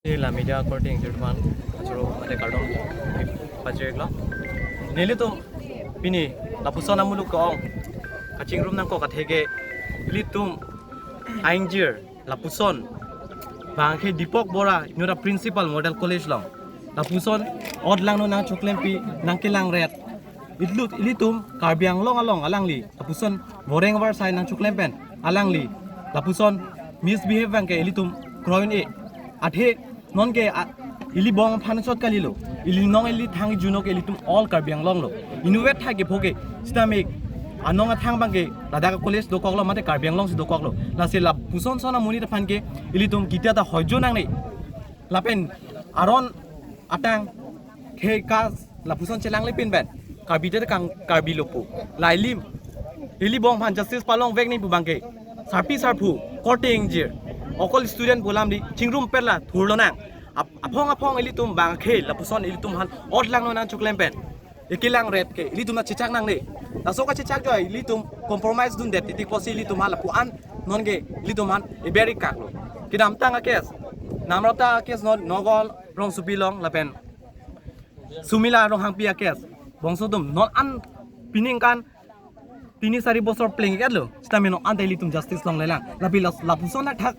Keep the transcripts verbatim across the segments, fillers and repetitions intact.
Ila media korte ingjir aphan kachoro mate kardom pajirlo. Nelitum pini lapuson amuluk ke-ong kachingrum nangkok atheke ilitum aingjir lapuson bangke Deepak Bora inut a-principal model college along lapuson ot langno nangchoklempi nangkelangret. Itlut ilitum Karbi Anglong along alangli lapuson voreng varsai nangchoklem pen alangli lapuson misbehave bangke ilitum kroin e. Athe nonke a, ili bong aphan chot kalilo. Ili nong ili thang juno ke ilitum all Karbi Anglong lo. Inutvet thai ke phoke sitame anong athang bangke ladak college dokoklo mate Karbi Anglong si dokoklo. Lasi lapuson son amonit aphan ke ilitum kitia ta hoijo nangne. Lapen aron atang ke kas lapuson chelang lepin pen Karbi te kang Karbi lo pu. Lailim ili bong aphan justice palong vek nangji pu bangke sarpi sarpo korte ingjir okol student pu alam di chingrum perla thurlonang. Ap-, aphong aphong ilitum bangke lapuson ilitum aphan ot langno nangchoklem pen ekelangret ke ilitum nangchechak nangne. Laso kachechak joi ilitum compromise dundet titik pusi ilitum aphan lapu-an nonke ilitum aphan eber-ik kaklo. Kedamtang a-case, Namrata a-case non Nogol Rongsopi along lapen Sumila Ronghangpi a-case bangso atum non an piningkan tini sari bosor pleng-iklo. Sitame non ante ilitum justice longlelang. Lapi las-, lapuson athak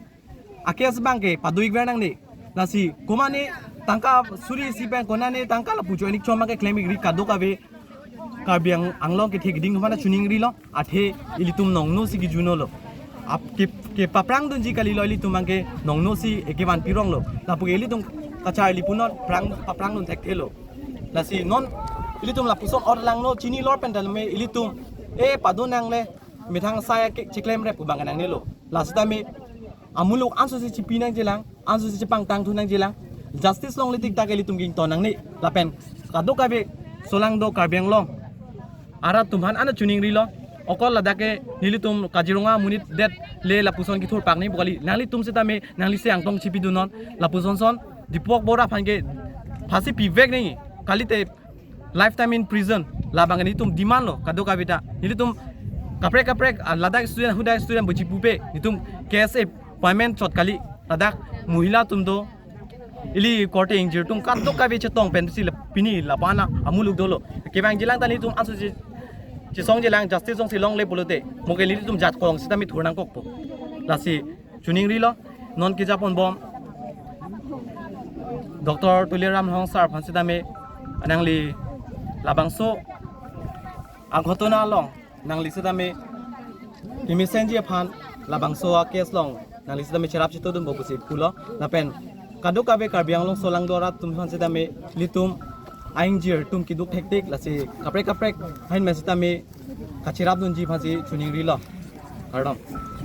a-case bangke pado-ikver nangne. Lasi komane tangka suri isi pen konane tangka lapu cho-en-ik chom bangke klem-ikri kadokave Karbi Ang-, Anglong kethe keding mana chuningrilo. Athe ilitum nongno si kijunolo. Ap ke, kepaprang dunji kalilo ilitum bangke nongno si ekevan pironglo. Lapu ke ilitum kacharli punon prang paprang dun thekthelo. Lasi non ilitum lapuson ot langno chini lor pen tame ilitum e pado nangle methang sai ke chiklemrep pu bang nangnelo. Lasi tame amuluk anso si chipi nangjilang, anso si chepangtang thu nangjilang. Justice longle tik tak ilitum ington nangne. Lapen kadokave solangdo Karbi Anglong arat atum aphan ana chuningrilo. Okol ladak ke nelitum Kaziranga amonit det le lapuson kithur pak nangji pu kali. Nanglitum sitame nangli se angtong chipi dunnon. Lapuson son Deepak Bora aphan ke phasi pivek nangji. Kalite lifetime in prison. Labang nelitum demand lo kadokave ta. Nelitum kaprek kaprek, ah, ladak student, hudak student buji pupe. Nelitum K S A appointment chot kali. Ladak mohila atum do, ili korte ingjir atum kadokave chetong pensi la pini lapu-an amuluk dolo. Kevangjilang ta nelitum anso che, chesongjilang justice jongsi longle pulote. Mo ke nelitum jat kolong sitame thur nangkokpo. Lasi chuningrilo, non keja ponbom Doctor Tuliram Ronghang sir aphan sitame nangli labangso aghotona along nangli sitame kemesenji aphan labangso a-case along nangli sitame cherap chetodunpo pusi pulo. Lapen kadokave Karbi Anglong solangdo arat atum aphan sitame ilitum aingjir atum keduk thektik, lasi kaprek kaprek ahin pen sitame kacherap dunji aphansi chuningrilo. Kardom.